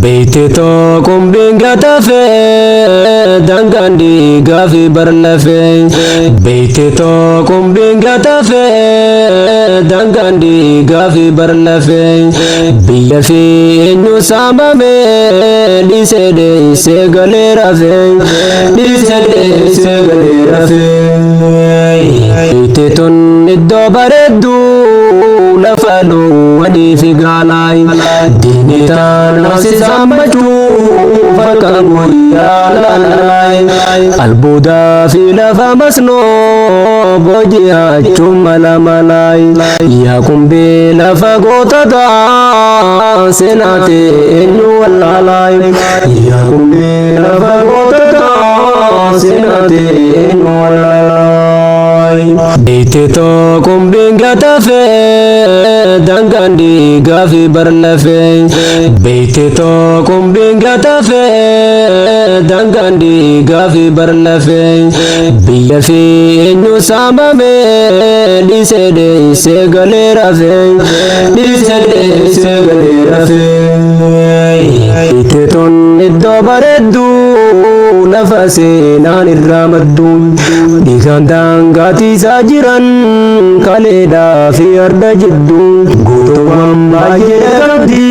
Beeytitoo qumbiin gatafee daangaan dhiigaa fi barlafee. Beeytitoo qumbiin gatafee daangaan dhiigaa fi barlafee. Biyya fi eenyu saamame dhiisee dheessee galee rafee. Dhiisee dheessee galee rafee. Beeytituun iddoo bareedduu lafa loowwanii fi gaalaay. Diinni taanaa si saammachuu bakka guyyaa laalaay. Albuudaa fi lafa masnoo booji'achuun mala malaay. Yaa qumbii lafa goototaa seenaatee eenyu wallaalaay. Yaa qumbii lafa goototaa seenaatee eenyu wallaalaay. Beeytitoo qumbiin gatafee daangaan dhiigaa fi barlafee. Beeytitoo qumbiin gatafee daangaan dhiigaa fi barlafee. Biyya fi eenyu saamame dhiisee dheessee galee rafee. Dhiisee dheessee galee rafee. Beeytituun iddoo bareedduu lafa seenaan irraa maddu. Dhiigaan daangaatiisaa jiran kaleedhaa fi arda jidduu. Guutuuwwan baay'ee qabdi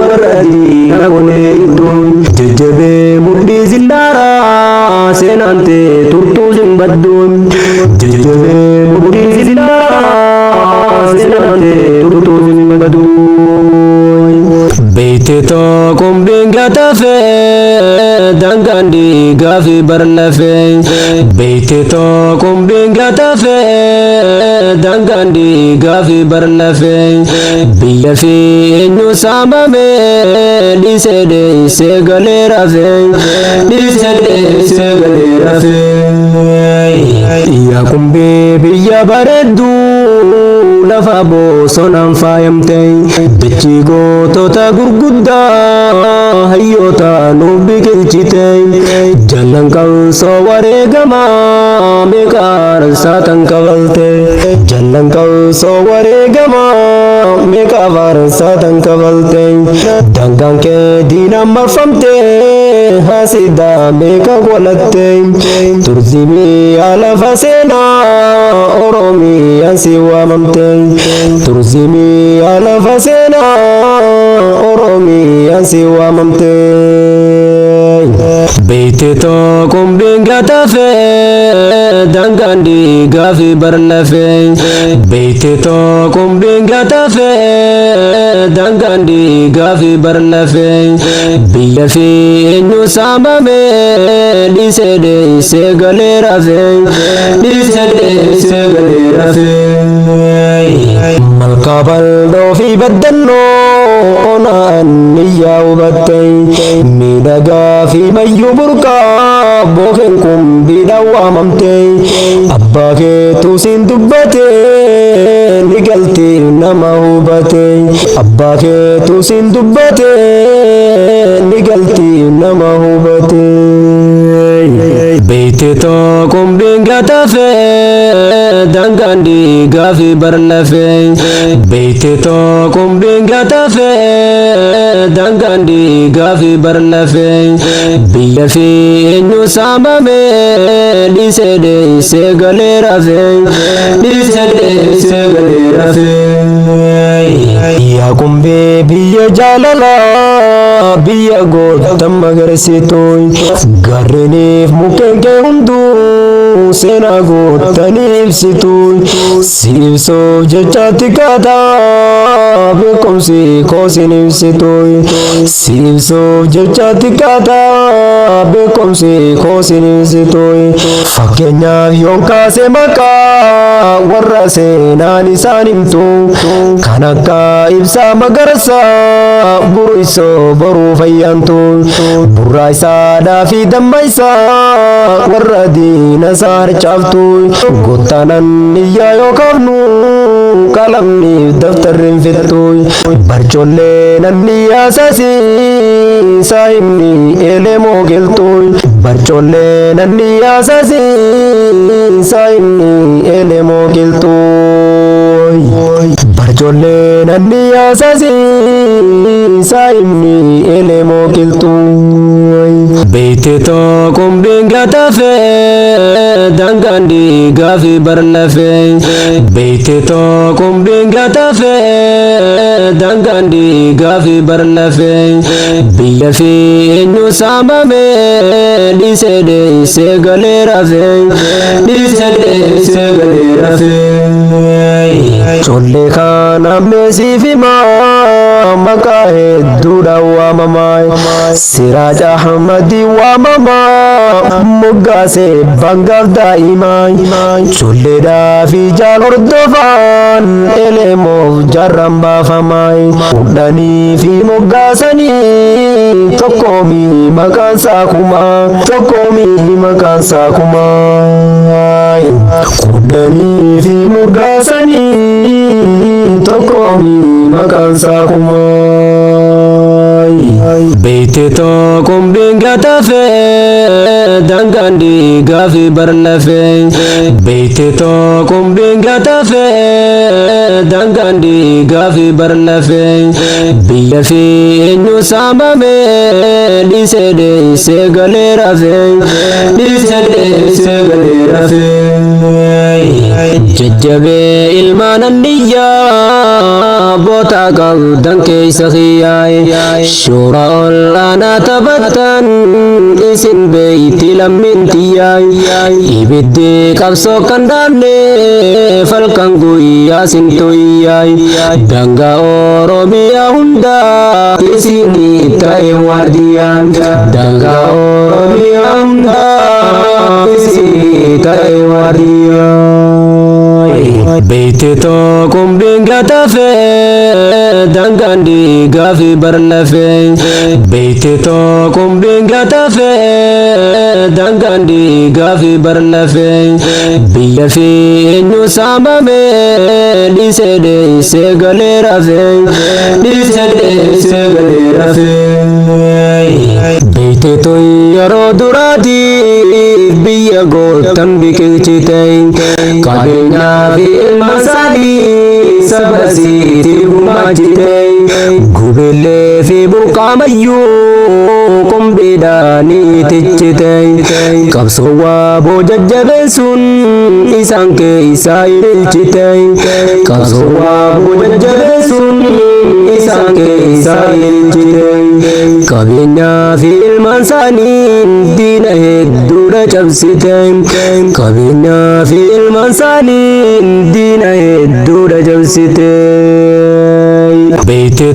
warra diina godhee gidduu. Jajjabee mudhii zillaaraa seenaan ta'e turtuu hin baddu. Jajjabee mudhii zillaaraa seenaan ta'e turtuu hin baddu. Beeytitoo qumbiin gatafee daangaan dhiigaa fi barlafee. Beeytitoo qumbiin gatafee daangaan dhiigaa fi barlafee. Biyya fi eenyu saamame dhiisee dheessee galee rafee. Dhiisee dheessee galee rafee. Yaa qumbii biyya bareedduu lafa bosonaan faayamte. Dachii gootota gurguddaa hayyoota nuuf biqilchite. Jaallan qabsoo wareegamaa meeqa aarsaa tan kafalte. Jaallan qabsoo wareegamaa meeqa aarsaa tan kafalte. Daangaan kee diinaan marfamte hasidaa meeqa qolatte. Turizimii lafa seenaa Oromiyaan si waamamte. Turizimii lafa seenaa Oromiyaan si waamamte. Beeytitoo qumbiin gatafee daangaan dhiigaa fi barlafee. Beeytitoo qumbiin gatafee daangaan dhiigaa fi barlafee. Biyya fi eenyu saamame dhiisee dheessee galee rafee. Dhiisee dheessee galee rafee. Malkaa bal'oo fi baddannoo onaan niyyaa hubatte. Miidhagaa fi mayyuu burqaa bookeen qumbiidhaan waamamte. Abbaa keetu siin dubbate ni galti nama hubate. Abbaa keetu siin dubbate ni galti nama hubate. Beeytitoo qumbiin gatafee daangaan dhiigaa fi barlafee. Beeytitoo qumbiin gatafee daangaan dhiigaa fi barlafee. Biyya fi eenyu saamame dhiisee dheessee galee rafee. Dhiisee dheessee galee rafee. Yaa qumbii biyya jaalalaa biyya goota magarsitu. Gaarreeniif mukkeen kee hunduu seenaa gootanii ibsitu. Si ibsuuf jecha xiqqaataa beekumsi koo sin ibsitu. Si ibsuuf jecha xiqqaataa beekumsi koo sin ibsitu. Fakkeenyaaf yoon kaase maqaa warra seenaan isaan himtu. Kan akka Ibsaa Magarsaa Buruisoo boruu fayyaantu. Burraa isaadhaa fi damma isaa warra diina isaa harcaaftu. Gootaanan iyyaa yoo kaafnu qalamniif daftarri hin fixxu. Barcoollee nanni yaasasi saahibni eelee mooqiltu. Barcoollee nanni yaasasi saahibni eelee mooqiltu. Barjoollee namni yaasasii saayimni elemoo qilxuu. Beekte qumbiin gatafee dangaan dhiigaa fi barlafee. Beekte qumbiin gatafee dangaan dhiigaa fi barlafee. Biyya fi eenyu saamame dhiisee dheessee galee rafee. Dhiisee dheessee galee rafee. Collee kana meesiif himaa maqaa hedduudhaan waamamaa. Siraaj Ahmadi waamamaa moggaasee bangaaf daa'imaa. Colleedhaa fi jaal hordofaan eleemoof jarran baafamaa. Kudhanii fi moggaasanii tokkoomii maqaan saakumaa. Tokkoomii maqaan saakumaa. Kudhanii fi moggaasanii tokkoomii maqaan saakumaa. Beekte qumbiin gatafee dangaan dhiigaa fi barlafee. Beekte qumbiin gatafee dangaan dhiigaa fi barlafee. Biyya fi eenyu saamame dhiisee dheessee galee rafee. Dhiisee dheessee galee rafee. Jajjabee ilmaan anniyyaa boota qabdan keessa xiyyaa'e. Shoora ol'aanaa taphattan isin beeyti lammiin xiyyaa'e. Ibiddi qabsoo kan dhaabne falkan guyyaa sin tuyyaa'e. Dangaa Oromiyaa hundaa isinii ta'e waardiyaan. Dangaa Oromiyaa hundaa isinii ta'e waardiyaan. Beekte qumbiin gatafee dangaan dhiigaa fi barlafee. Beekte qumbiin gatafee dangaan dhiigaa fi barlafee. Biyya fi eenyu saamame dhiisee dheessee galee rafee. Dhiisee dheessee galee rafee. Beekte yeroo duraatiif biyya gootan biqilchite. Qabeenyaa fi ilma isaanii saba siitiif gumaachite. Gubillee fi burqaamayyuu qumbiidhaanii tichite. Qabsoo waaboo jajjabeessuun isaan keessaa ililchite. Qabsoo waaboo jajjabeessuun isaan keessaa ililchite. Qabeenyaa fi ilmaan isaanii diina hedduudha cabsite. Qabeenyaa fi ilmaan isaanii diina hedduudha cabsite. Beekte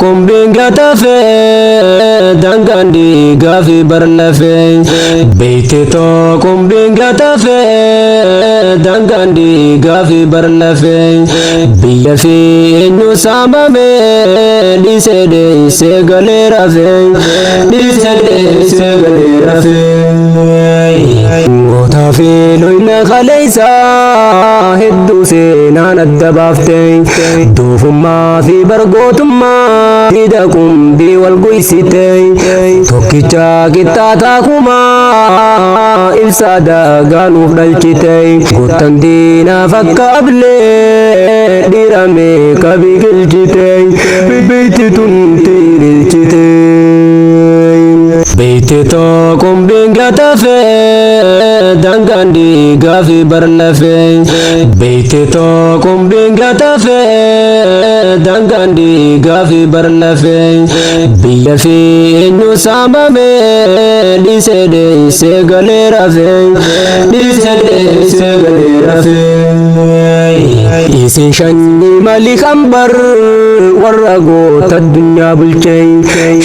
qumbiin gatafee dangaan dhiigaa fi barlafee. Beekte qumbiin gatafee dangaan dhiigaa fi barlafee. Biyya fi eenyu saamame dhiisee dheessee galee rafee. Dhiisee dheessee galee rafee. Gootaa fi loyna kaleessaa hedduu seenaan adda baafte. Doofummaa fi bargootummaa hidha qumbii wal guysite. Tokkicha qixxaataa kumaa ibsaa daagaa nuuf dhalchite. Goottan diinaaf akka ablee dhiirame qabiqilchite. Beekti tun tirilchite. Beekte qumbiin gatafee dangaan dhiigaa fi barlafee. Beekte qumbiin gatafee dangaan dhiigaa fi barlafee. Biyya fi eenyu saamame dhiisee dheessee galee rafee. Dhiisee dheessee galee rafee. Isin shanyii mali kambar warra goota addunyaa bulchee.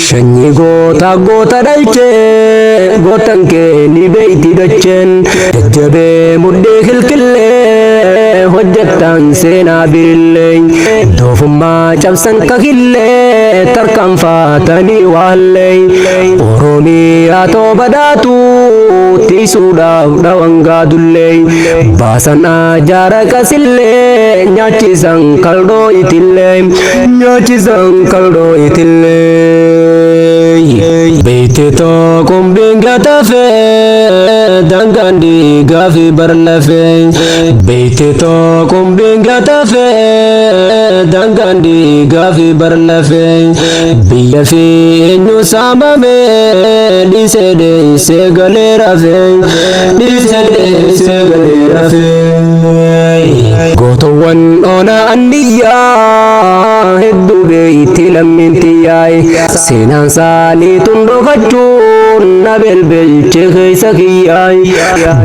Shanyii goota goota dhalchee gootan kee ni beeyti dacheen. Jajjabee mudhii kilkillee hojjettan seenaa birillee. Doofummaa cabsan kakillee tarkaanfatanii waallee. Oromiyaa too badhaatu tiisuudhaaf dhawan gaadullee. Baasan ajaara qasillee nyaachisan kaldhoo itillee. Nyaachisan kaldhoo itillee. Beekte qumbiin gatafee dangaan dhiigaa fi barlafee. Beekte qumbiin gatafee. Daangaan dhiigaa fi barlafee biyya fi eenyu saamame dhiisee dheessee galee rafee dhiisee dheessee galee rafee. Gootowwan ona anniyyaa hedduu beeyti lammiin xiyyaa'e seenaan isaanii tun dhokachuun na belbelche keessa kiyyaa'e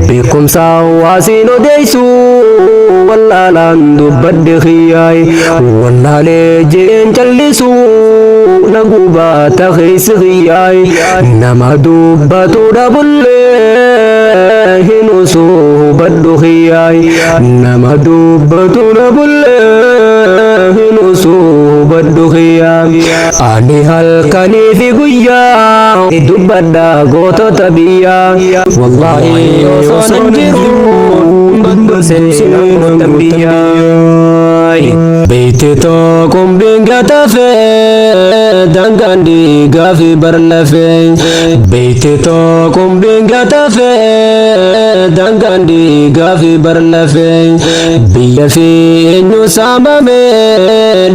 beekumsa hawaasiin odeessu wallaalaan dubbadde kiyyaa'e wallaalee jeen callisu na gubaata keessa kiyyaa'e nama dubbatu dhabullee hin osoo hubadhu kiyyaa'e nama dubbatu dhabullee hin osoo hubadhu kiyyaa'e ani halkanii fi guyyaa dubbadha gootota biyyaa wallaahi osoo nan jiru seenaan biyyaa. Beekte tokkumbiin gatafee daangaan dhiigaa fi barlafee beekte tokkumbiin gatafee daangaan dhiigaa fi barlafee biyya fi eenyu saamame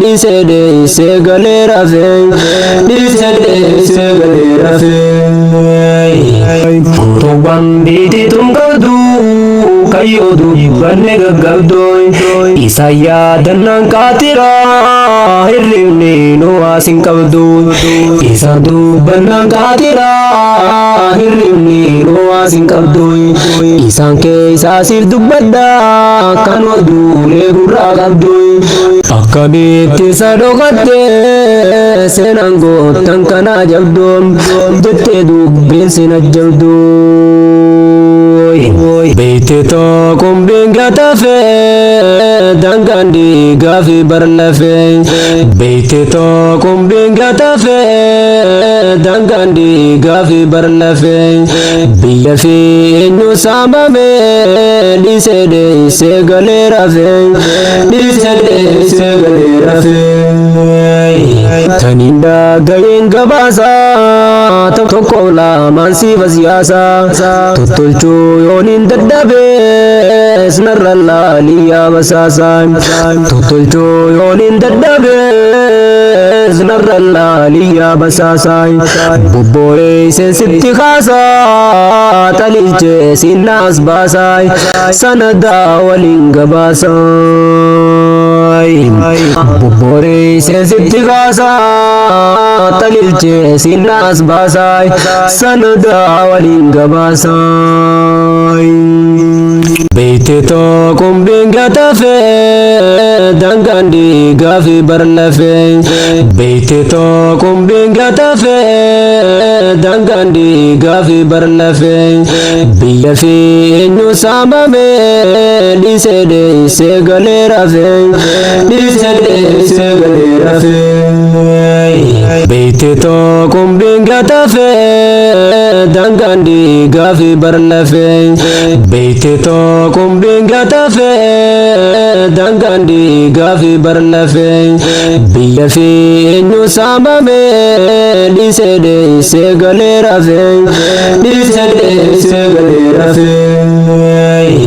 dhiisee dheessee galee rafee dhiisee dheessee galee rafee. Gootowwan biitiituun qabdu kayyoo dubbanne gaggabdooy isa yaadannaan qaatiraa hirribni nu waasin qabdu isa dubbannaan qaatiraa hirribni nu waasin qabdu isaan keessaa siif dubbadha kan oduulee gurraa qabdu akkamitti isa dhokatte seenaan goottan kanaa jabdu jettee dubbiin sin ajjabdu. Beekte tokkumbiin gatafee daangaan dhiigaa fi barlafee beekte tokkumbiin gatafee daangaan dhiigaa fi barlafee biyya fi eenyu saamame dhiisee dheessee galee rafee dhiisee dheessee galee rafee. Taniin dhaga'een gabaasaa tokko lamaan siifa siyaasaa tottolchuu yooniin dadhabees narra laalii yaa basaasaa tottolchuu yooniin dadhabees narra laalii yaa basaasaa bobbooreesseen sitti kaasaa xaliilchee sinnaas baasaa sanadaa waliin gabaasaa bobbooreesseen sitti kaasaa xaliilchee sinnaas baasaa sanadaa waliin gabaasaa. Beekte tokkumbiin gatafee daangaan dhiigaa fi barlafee beekte tokkumbiin gatafee daangaan dhiigaa fi barlafee biyya fi eenyu saamame dhiisee dheessee galee rafee dhiisee dheessee galee rafee. Beekte tokkumbiin gatafee daangaan dhiigaa fi barlafee beekte tokkumbiin gatafee daangaan dhiigaa fi barlafee biyya fi eenyu saamame dhiisee dheessee galee rafee dhiisee dheessee galee rafee.